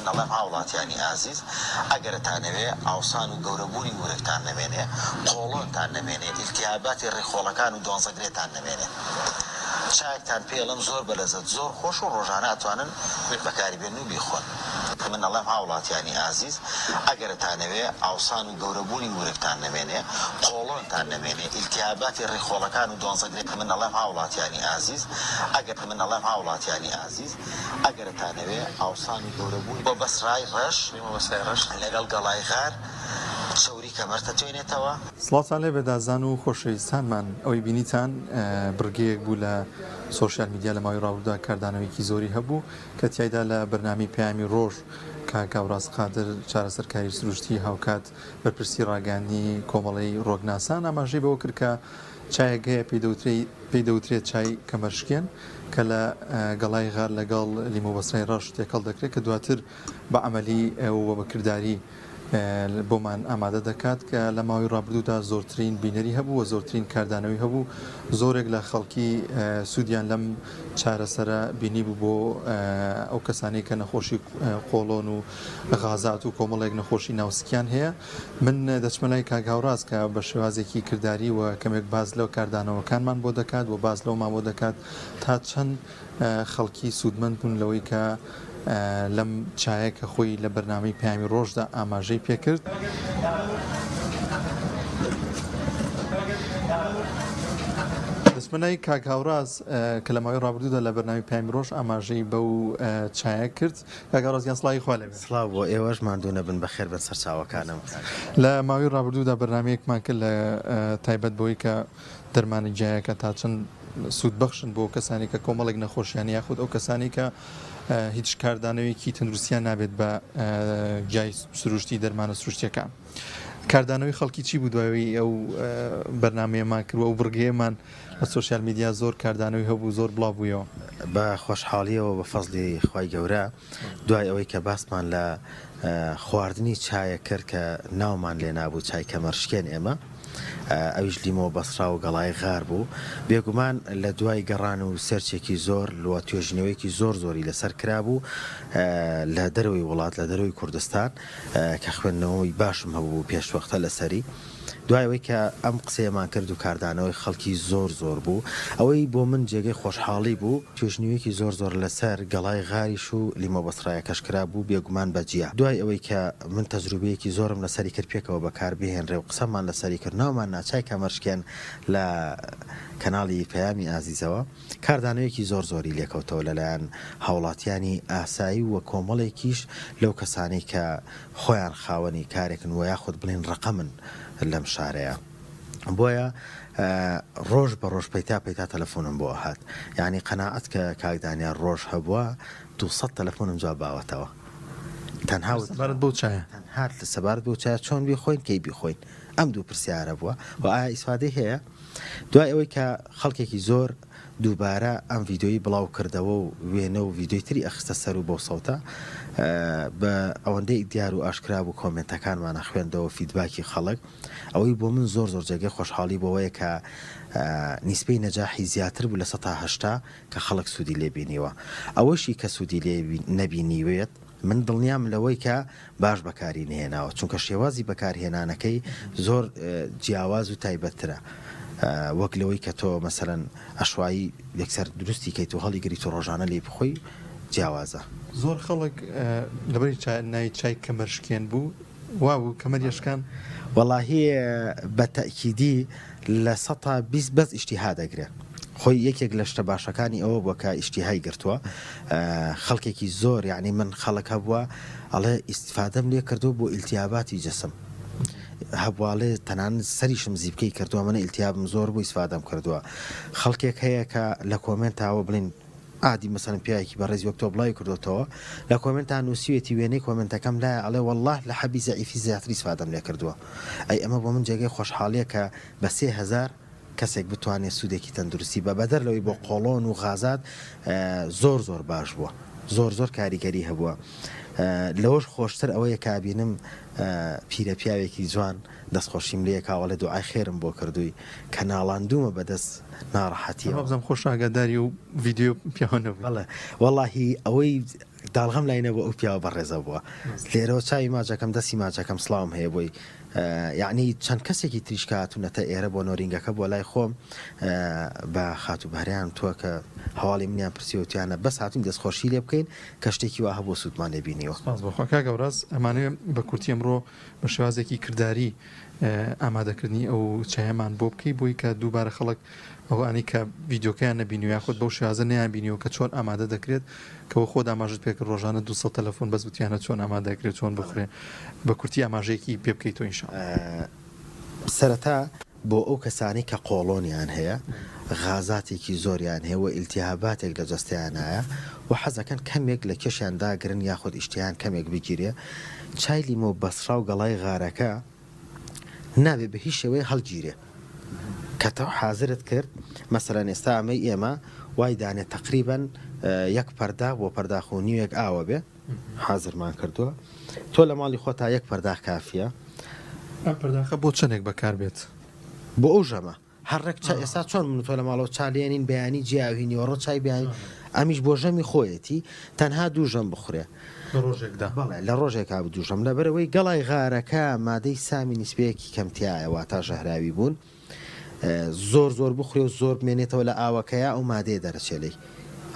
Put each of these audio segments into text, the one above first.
من ئەڵێم هاوڵاتیانی ئازیز ئەگەر ئەتانەوێ ئاوسان و گەورەبوونی ورگتان نەمێنێ، قۆڵۆنتان نەمێنێ، ئیلتیهاباتی ڕیخۆڵەکان و دوانزەگرێتان نەمێنێ چایەکتان پێ ئەڵێم زۆر بەلەزەت زۆر خۆش و ڕۆژانە ئەتوانن بەکاری بێنن و بیخۆن. من ئەڵێم هاوڵاتیانی ئازیز ئەگەر ئەتانەوێ ئاوسان و گەورەبوونی ورگتان نەمێنێ، قۆڵۆنتان نەمێنێ، ئیلتیهاباتی ڕیخۆڵەکان و دوانزەگرێ من ئەڵێم هاوڵاتیانی ئازیز ئەگەر من ئەڵێم هاوڵاتیانی ئازیز ئەگەر ئەتانەوێ ئاوسان و گەورەبوونی بۆ بەسرای ڕەش لەگەڵ گەڵای غار چەوری کەمەر تەتوێنێتەوە. سڵاوتان لێبێت ئازیزان و خۆشەویستانمان، ئەوەی بینیتان بڕگەیەک بوو لە سۆشیال میدیا لە ماوەی ڕابردوودا کاردانەوەیەکی زۆری هەبوو کە تیایدا لە بەرنامەی پەیامی ڕۆژ کاک هاوڕاز قادر چارەسەرکاری سروشتی هاوکات بەرپرسی ڕاگەیاندنی کۆمەڵەی ڕۆگناسان ئاماژەی بەوە کرد کە چایەک هەیە پێی دەوترێی پێی دەوترێت چای کەمەرشکێن کە لە گەڵای غار لەگەڵ لیمۆ بەسرای ڕەش تێکەڵ دەکرێت کە دواتر بە عەمەلی و بە کرداری بۆمان ئامادە دەکات کە لە ماوەی ڕابردوودا زۆرترین بینەری هەبوو و زۆرترین کاردانەوەی هەبوو زۆرێک لە خەڵکی سوودیان لەم چارەسەرە بینی بوو بۆ ئەو کەسانەی کە نەخۆشی قۆڵۆن و غازات و کۆمەڵێک نەخۆشی ناوسکیان هەیە من دەچمە لای کاک هاوڕاز کە بە شێوازێکی کرداری و کەمێک باس لەو کاردانەوەکانمان بۆ دەکات و باس لەومان بۆ دەکات تا چەند خەڵکی سوودمەند بوون لەوەی کە لەم چایە کە خۆی لە بەرنامەی پەیامی ڕۆژدا ئاماژەی پێکرد. دەچمە لای کاک هاوڕاز کە لە ماوەی ڕابردوودا لە بەرنامەی پەیامی ڕۆژ ئاماژەی بەو چایە کرد. کاک هاوڕاز گیان سڵاوی خوا لێبێ. سڵاو بۆ ئێوەش ماندوو نەبن بەخێر بن سەرچاوەکانم. لە ماوەی ڕابردوودا بەرنامەیەکمان کرد لە تایبەت بەوەی کە دەرمانە گیایەکە تا چەند سوودبەخشن بۆ کەسانی کە کۆمەڵێک نەخۆشیان یاخود ئەو کەسانی کە هیچ کاردانەوەیەکی تەندروستیان نابێت بە گیای سروشتی دەرمانە سروشتیەکان. کاردانەوەی خەڵکی چی بوو دوای ئەو بەرنمەیەمان کرد و ئەو بڕگەیەمان لە سۆشیال میدیا زۆر کاردانەوەی هەبوو زۆر بڵاو بوویەوە؟ بە خۆشحاڵیەوە بە فەزڵی خوای گەورە دوای ئەوەی کە باسمان لە خواردنی چایەک کرد کە ناومان لێ نابوو چای کەمەرشکێن ئێمە ئەویش لیمۆ بەسڕا و گەڵای غار بوو بێگومان لە دوای گەڕان و search ێکی زۆر لوە توێژینەوەیەکی زۆر زۆری لەسەر کرابوو لە دەرەوەی وڵات لە دەرەوەی کوردستان کە خوێندنەوەی باشم هەبوو پێشوەختە لەسەری دوای ئەوەی کە ئەم قسەیەمان کرد و کاردانەوەی خەڵکی زۆر زۆر بوو، ئەوەی بۆ من جێگەی خۆشحاڵی بوو، توێژنیوەیەکی زۆر زۆر لەسەر گەڵای غاریش و لیمۆ بەسڕایەکەش کرابوو، بێگومان بە جیا. دوای ئەوەی کە من تەجروبەیەکی زۆرم لەسەری کرد پێکەوە بەکار بهێنرێ و قسەمان لەسەری کرد، ناومان نا چای کەمەرشکێن لە کەناڵی پەیامی ئازیزەوە، کاردانەوەیەکی زۆر زۆری لێکەوتەوە لەلایەن هاوڵاتیانی ئاسایی و کۆمەڵێکیش لەو کەسانەی کە خۆیان خاوەنی کارێکن وە یاخود بڵێین ڕەقەمن لەم شارەیا بۆیە ڕۆژ بە ڕۆژ پەیتا پەیتا تەلەفۆنم بۆ ئەهات یانی قەناعەت کە کاک دانیار ڕۆژ هەبووە 200 تەلەفۆنم جواب باوەتەوە تەنها سەبارەت بەو چایە تەنها سەبارەت بەو چایە چۆن بیخۆین کەی بیخۆین ئەم دوو پرسیارە بووە و ئایا ئیسفادەی هەیە دوای ئەوەی کە خەڵکێکی زۆر دووبارە ئەم ڤیدیۆی بڵاو کردەوە و وێنە و ڤیدیۆی تری ئەخستە سەر و بەو سەوتە بە ئەوەندەی دیار و ئاشکرا بوو کۆمێنتەکانمان ئەخوێندەوە feedback ی خەڵک ئەوەی بۆ من زۆر زۆر جێگەی خۆشحاڵی بۆوەیە کە نیسبەی نەجاحی زیاتر بوو لە 80% کە خەڵک سوودی لێ بینیوە ئەوەشی کە سوودی لێ نەبینیوێت من دڵنیام لەوەی کە باش بەکاری نەهێناوە چونکە شێوازی بەکارهێنانەکەی زۆر جیاواز و تایبەتترە وەک لەوەی کە تۆ مەسەلەن ئەشوایی یەکسەر دروستی کەیت و هەڵیگریت و ڕۆژانە لێی بخۆی جیاوازە. زۆر خەڵک لەبەری ناوی چای کەمەرشکێن بوو وابوو کەمەر یەشکان؟ وەڵاهی بە تەئکیدی 20% بەس ئیشتیها دەگرێ خۆی یەکێک لە شتە باشەکانی ئەوە بووە کە ئیشتیهای گرتووە خەڵکێکی زۆر یعنی من خەڵک هەبووە ئەڵێ ئیستفادەم لێ کردووە بۆ ئیلتیاباتی جسم هەبواڵێ تەنانەت سەریشم زیپکەی کردووە من ئیلتیابم زۆر بوو ئیسفادەم کردووە خەڵکێک هەیە کە لە کۆمێنتاوە بڵین عادی مەسەلەن پیاوێکی بەڕێزی وەک تۆ بڵاوی کردۆتەوە لە کۆمێنتا نووسیوێتی وێنەی کۆمێنتەکەم لایە ئەڵێ وەڵڵاه لە حەبی زەعیفی زیاتر ئیسفادەم لێ کردووە ئەی ئەمە بۆ من جێگەی خۆشحاڵیە کە بە 3000 کەسێک بتوانێت سوودێکی تەندروستی بە بەدەر لەوەی بۆ قۆڵۆن و غازات زۆر زۆر باش بووە زۆر زۆر کاریگەری هەبووە لەوەش خۆشتر ئەوەیە کابینم پیرە پیاوێکی جوان دەستخۆشیم لێ کا ئەڵێ دوعای خێرم بۆ کردووی کە ناڵاندوومە بەدەست ناڕەحەتیەوە. وابزانم خۆش ئاگاداری ئەو ڤیدیۆ پیاوە نەبووی. بەڵێ وەڵاهی ئەوەی. داڵغەم لای نەبوو ئەو پیاوە بەڕێزە بووە لێرەوە چاوی ماجەکەم دەستی ماجەکەم سڵاوم هەیە بۆی یەعنی چەند کەسێکی تریش کە هاتوونەتە ئێرە بۆ نۆرینگەکە بۆ لای خۆم بە خاتوو بەهرەیان وتووە کە هەواڵی منیان پرسیوە وتویانە بەس هاتووین دەستخۆشی لێ بکەین کە شتێکی وا هەبووە سوودمان لێ بینیوە. سپاس بۆ خوا کاک هەوراز ئەمانەوێ بە کورتی ئەمڕۆ بە شێوازێکی کرداری ئامادەکردنی ئەو چایەمان بۆ بکەی بۆی کە دووبارە خەڵک ئەوانەی کە ڤیدیۆکەیان نەبینیوە یاخود بەو شێوازە نەیانبینیوە کە چۆن ئامادە دەکرێت کە وە خۆت ئاماژەت پێکرد ڕۆژانە 200 تەلەفۆن بەس وتیانە چۆن ئامادە دەکرێت چۆن بخورێ بە کورتی ئاماژەیەکی پێ بکەیتەوە ان شاء اللە. سەرەتا بۆ ئەو کەسانەی کە قۆڵۆنیان هەیە غازاتێکی زۆریان هەیە و ئیلتیهاباتێک لە جەستەیانایە و حەزەکەن کەمێک لە کێشیان داگرن یاخود ئیشتیهایان کەمێک بگیرێ چای لیمۆ بەسڕا و گەڵای غارەکە نابێ بە هیچ شێوەیە هەڵگیرێ کە تۆ حازرت کرد مەسەلەن ئێستا ئەمەی ئێمە وای دانێ تەقریبەن یەک پەرداخ بۆ پەرداخ و نیوێک ئاوە بێ حازرمان کردووە تۆ لە ماڵی خۆتا یەک پەرداخ کافیە. ئەم پەرداخە بۆ چەندێک بەکار بێت؟ بۆ ئەو ژەمە. هەر ڕێک چا ئێستا چۆن من و تۆ لە ماڵەوە چا لێنین بەیانی جیاوی نیوەڕۆ چای بەیانی ئەمیش بۆ ژەمی خۆیەتی تەنها دوو ژەم بخورێ. لە ڕۆژێکدا؟ بەڵێ لە ڕۆژێکا دوو ژەم لەبەرئەوەی گەڵای غارەکە مادەی سامی نیسبەیەکی کەم تیایە واتا ژەهراوی بوون زۆر زۆر بخورێ و زۆر بمێنێتەوە لە ئاوەکەیا ئەو مادەیە دەرەچێ لێی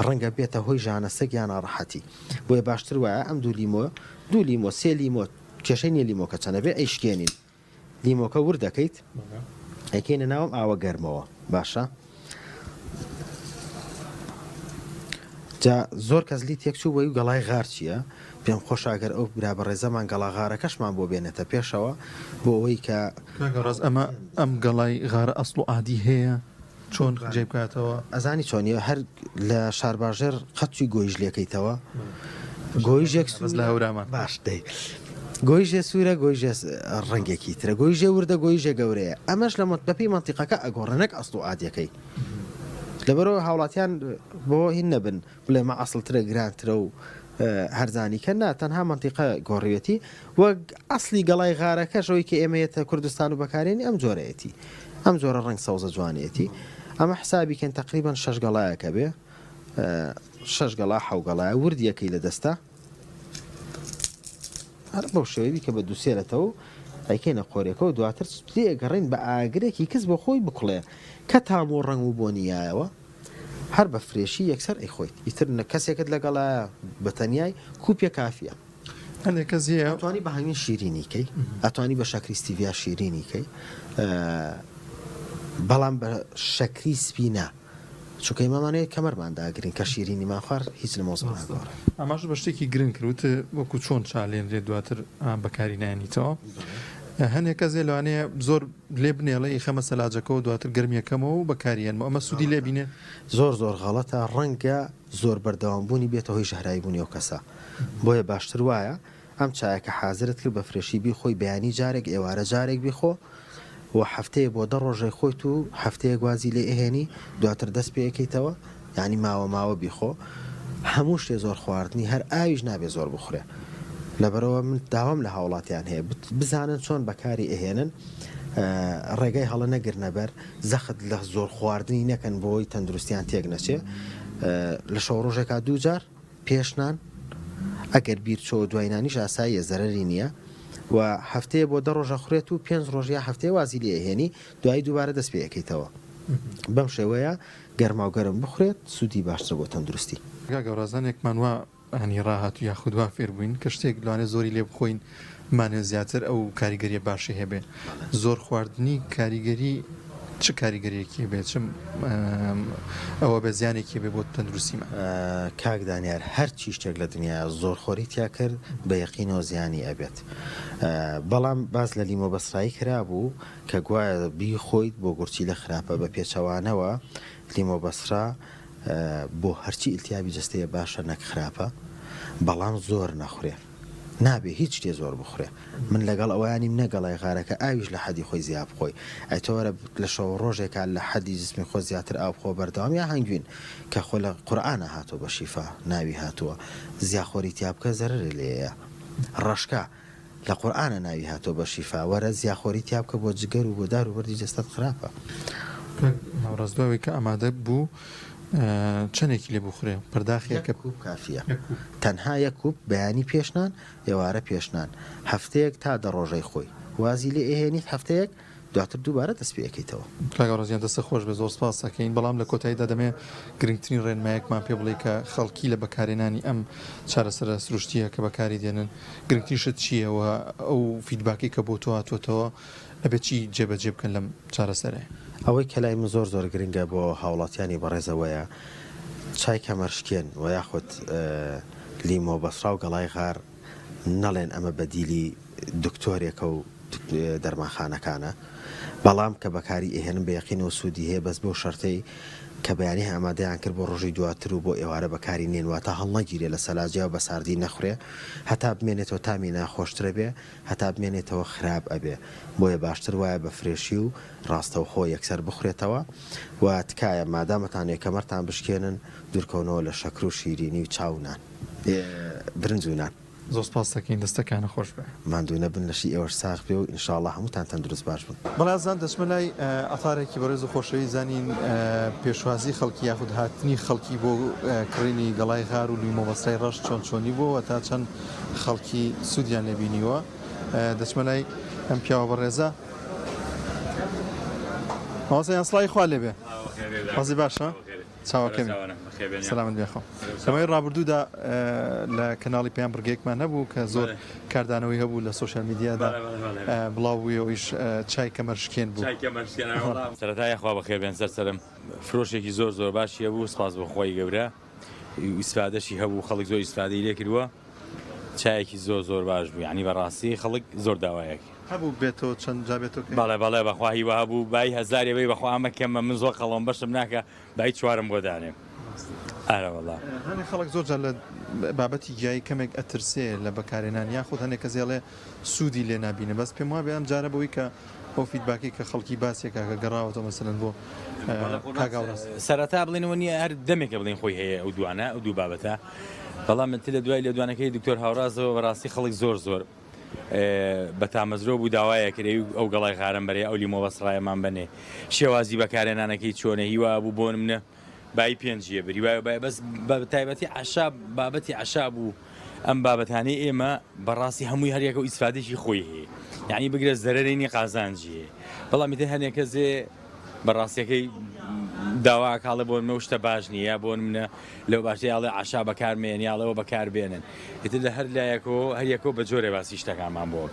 ڕەنگە بێتە هۆی ژانەسک یا ناڕەحەتی بۆیە باشتر وایە ئەم دوو لیمۆ دوو لیمۆ سێ لیمۆ کێشەی نیە لیمۆکە چەنە بێ ئەیشکێنین لیمۆکە ورد دەکەیت ئەیکەینە ناوم ئاوە گەرمەوە باشە جا زۆر کەس لی تێکچوو بۆی و گەڵای غار چییە پێم خۆشە ئەگەر ئەو برا بەڕێزەمان گەڵا غارەکەشمان بۆ بێنێتە پێشەوە بۆ ئەوەی کە کاک ڕاز ئەمە ئەم گەڵای غارە ئەسڵ و عادی هەیە چۆن جێ بکاتەوە؟ ئەزانی چۆنیە هەر لە شارباژێر قەت چوی گۆیژ لێکەیتەوە گۆیژێک بەس لە هەورامان باش دەی گۆیژێ سوورە گۆیژێ ڕەنگێکی ترە گۆیژێ وردە گۆیژێ گەورەیە ئەمەش لە بەپێی مەنتیقەکە ئەگۆڕێ نەک ئەسڵ و عادیەکەی لەبەرەوە هاوڵاتیان بۆ هین نەبن بڵێ مە ئەسڵترە گرانترە و هەرزانی کە نا تەنها مەنتیقە گۆڕیوێتی وەک ئەسڵی گەڵای غارەکەش ئەوەی کە ئێمە یەتە کوردستان و بەکارێنی ئەم جۆرەیەتی ئەم جۆرە ڕەنگ سەوزە جوانیەتی ئەمە حسابی کەن تقریبا شەش گەڵایەکە بێ شەش گەڵا حەو گەڵایە وردیەکەی لە دەستە هەر بەو شێوەی بیکە بە دووسێرەتەوە ئەیکەینە قۆرێکەوە دواتر لێ گەڕین بە ئاگرێکی کز بۆ خۆی بکڵێ کە تام و ڕەنگ و بۆنی یایەوە هەر بە فرێشی یەکسەر ئەیخۆیت ئیتر نە کەسێکت لەگەڵایە بە تەنیای کوپێ کافیە. هەندێک کەس هەیە. ئەتوانی بە هەنگوین شیرینی کەی ئەتوانی بە شەکری ستیڤیا شیرینی کەی بەڵام بە شەکری سپی نا چونکە ئێمەمانەیە کەمەرمان داگرین کە شیرینیمان خوارد هیچ لە مۆزە ناگۆڕێ. ئاماژە بە شتێکی گرنگ کرد وتت وەکو چۆن چا لێنرێت دواتر بەکاری نایەنیتەوە هەندێک کەس هەیە لەوانەیە زۆر لێ بنێڵێ ئیخەمە سەلاجەکەوە دواتر گەرم یەکەمەوە و بەکاری هێنمەوە ئەمە سوودی لێ بینێ؟ زۆر زۆر غەڵەتە ڕەنگە زۆر بەردەوام بوونی بێتە هۆی ژەهراوی بوونی ئەو کەسە بۆیە باشتر وایە ئەم چایە کە حازرت کرد بە فرێشی بیخۆی بەیانی جارێک ئێوارە جارێک بیخۆ و هەفتەیە بۆ دە ڕۆژ ئەیخۆیت و هەفتەیەک وازی لێ ئەهێنی دواتر دەست پێ ئەکەیتەوە یانی ماوە ماوە بیخۆ هەموو شتێ زۆر خواردنی هەر ئاویش نابێ زۆر بخورێ لەبەرئەوە من داوام لە هاوڵاتیان هەیە بزانن چۆن بەکاری ئەهێنن ڕێگای هەڵە نەگرنە بەر زەخت لە زۆر خواردنی نەکەن بۆی تەندروستیان تێک نەچێ لە شەو ڕۆژێکا دوو جار پێش نان ئەگەر بیر چۆ دوای نانیش ئاساییە زەرەری نییە و هەفتەیە بۆ دە ڕۆژ ئەخورێت و پێنج ڕۆژ یا هەفتەیە وازی لێ ئەهێنی دوایی دووبارە دەست پێ ئەکەیتەوە بەم شێوەیە گەرماو گەرم بخورێت سوودی باشترە بۆ تەندروستی. کاک هەوراز هەنێکمان وا هەنی ڕاهاتوو یاخود وا فێر بووین کە شتێک لەوانەیە زۆری لێ بخۆین بمانەوێت زیاتر ئەو کاریگەریە باشەی هەبێ زۆر خواردنی کاریگەری چ کاریگەریەکی هەبێ چ ئەوە بێ زیانێکی هەبێ بۆ تەندروستیمان. کاک دانیار هەرچی شتێک لە دنیایا زۆر خۆری تیا کرد بە یەقینەوە زیانی ئەبێت بەڵام باس لە لیمۆ بەسرایی کرابوو کە گوایە بیخۆیت بۆ گورچیلە خراپە بە پێچەوانەوە لیمۆ بەسرا بۆ هەرچی ئیلتیابی جەستەیە باشە نەک خراپە بەڵام زۆر نەخورێ نابێ هیچ شتێ زۆر بخورێ من لەگەڵ ئەوەیا نیم نە گەڵای غارەکە ئاویش لە حەدی خۆی زیا بخۆی ئەی تۆ وەرە لە شەو ڕۆژێکا لە حەدی جسمی خۆت زیاتر ئاو بخۆ بەردەوام یا هەنگوین کە خۆ لە قورئانا هاتووە بە شیفا ناوی هاتووە زیاخۆری تیا بکە زەرەرێ لێیە ڕەشکە لە قورئانا ناوی هاتووە بە شیفا وەرە زیاخۆری تیا بکە بۆ جگەر و بۆ دار و بەردی جەستەت خراپە. کاک هاوڕاز دوای ئەوەی کە ئامادە بوو. چەندێکی لێ بخورێ پەرداخێک یەک کوپ کافیە تەنها یەک کوپ بەیانی پێش نان ئێوارە پێش نان هەفتەیەک تا دە ڕۆژەی خۆی وازی لێ ئەهێنیت هەفتەیەک دواتر دووبارە دەست پێ ئەکەیتەوە. کاک ئاوراز گیان دەستت خۆش بێت زۆر سپاست ئەکەین بەڵام لە کۆتاییدا دەمەوێت گرنگترین ڕێنمایەکمان پێ بڵێی کە خەڵکی لە بەکارهێنانی ئەم چارەسەرە سروشتییە کە بەکاری دێنن گرنگترین شت چییە و ئەو feedback ەی کە بۆ تۆ هاتووەتەوە ئەبێت چی جێبەجێ بکەن لەم چارەسەرەیە؟ ئەوەی کە لای من زۆر زۆر گرنگە بۆ هاوڵاتیانی بەڕێز ئەوەیە چای کەمەرشکێن وە یاخود لیمۆ بەسڕا و گەڵای غار نەڵێن ئەمە بەدیلی دکتۆرێکە و دەرمانخانەکانە بەڵام کە بەکاری ئەهێنن بە یەقینەوە سوودی هەیە بەس بەو شەرتەی کە بەیانی ئامادەیان کرد بۆ ڕۆژی دواتر و بۆ ئێوارە بەکاری نێن واتە هەڵنەگیرێ لە سەلاجە بە ساردی نەخورێ هەتا بمێنێتەوە تامی ناخۆشترە بێ هەتا بمێنێتەوە خراپ ئەبێ بۆیە باشتر وایە بە فرێشی و ڕاستەوخۆ یەکسەر بخورێتەوە و تکایە مادامتان کەمەرتان بشکێنن دوورکەونەوە لە شەکر و شیرینی و چا و نان برنج و نان. زۆر سپاست دەکەین دەستەکانت خۆش بێ. ماندوو نەبن لەشی ئێوەش ساغ بێ و ان شاء اللە هەمووتان تەندروست باش بن. بەڵێ ئازیزان دەچمە لای عەتارێکی بەڕێز و خۆشەویست زانین پێشوازی خەڵکی یاخود هاتنی خەڵکی بۆ کڕینی گەڵای غار و لیمۆ بەسرای ڕەش چۆن چۆنی بووە و تا چەند خەڵکی سوودیان لێ بینیوە دەچمە لای ئەم پیاوە بەڕێزە مامۆستا گیان سڵاوی خوا لێ بێ وەزی باشە چاوەکەمی سەلامەت بێ خۆ لەمەی ڕابردوودا لە کەناڵی پەیام بڕگەیەکمان هەبوو کە زۆر کاردانەوەی هەبوو لە سۆشیال میدیادا بڵاو بوویەوەیش چای کەمەر شکێن بوو. سەرەتا یاخوا بەخێربێن سەر سەرم فرۆشێکی زۆر زۆر باشی هەبوو سپاس بۆ خوای گەورە ئیسفادەشی هەبوو خەڵک زۆر ئیسفادەی لێ کردووە چایەکی زۆر زۆر باش بوو یعنی بەڕاستی خەڵک زۆر داوایەک هەبوو بێتەوە چەند جا بێتەوە کە بەڵێ بەڵێ بەخوا هیوا هەبوو بای هەزارێ بەی بەخوا ئەمە کەمە من زۆر قەڵەم بەشم ناکە بای چوارم بۆ دانێ ئارە وەڵا. هەنێ خەڵک زۆر جار لە بابەتی گیایی کەمێک ئەترسێ لە بەکارهێنان یاخود هەنێ کەس ئەڵێ سوودی لێ نابینێ بەس پێم وابێ ئەم جارە بەوەی کە ئەو feedback ەی کە خەڵکی باسی ئەکا کە گەڕاوەتەوە مەسەلەن بۆ کاک هاوڕاز. سەرەتا بڵێن وە نیە هەر دەمێکە بڵێن خۆی هەیە ئەو دوانە ئەو دوو بابەتە بەڵام تر لە دوای لێدوانەکەی دکتۆر هاوڕازەوە بەڕاستی خەڵک زۆر زۆر بە تامەزرۆ بوو داوایە کرد ئەو گەڵای غارەم بەرێ ئەو لیمۆ بەسڕایەمان بەنێ شێوازی بەکارهێنانەکەی چۆنە هیوا بوو بۆ منە بای پێنجیە بری وایە بای بەس بە تایبەتی عەشاب بابەتی عەشاب و ئەم بابەتانەی ئێمە بەڕاستی هەمووی هەریەکە و ئیسفادێکی خۆی هەیە یعنی بگرە زەرەری نی قازانجی هەیە بەڵام ئیتر هەنێک کەسێ بەڕاستیەکەی داوا کاڵێ بۆ منە شتە باش نییە بۆ منە لەو باشی ئاڵێ عشا بەکارمێن یاڵەوە بەکاربێنن ئیتر لە هەر لایەکەوە هەریەکەوە بە جۆرێ باسی شتەکانمان بۆ.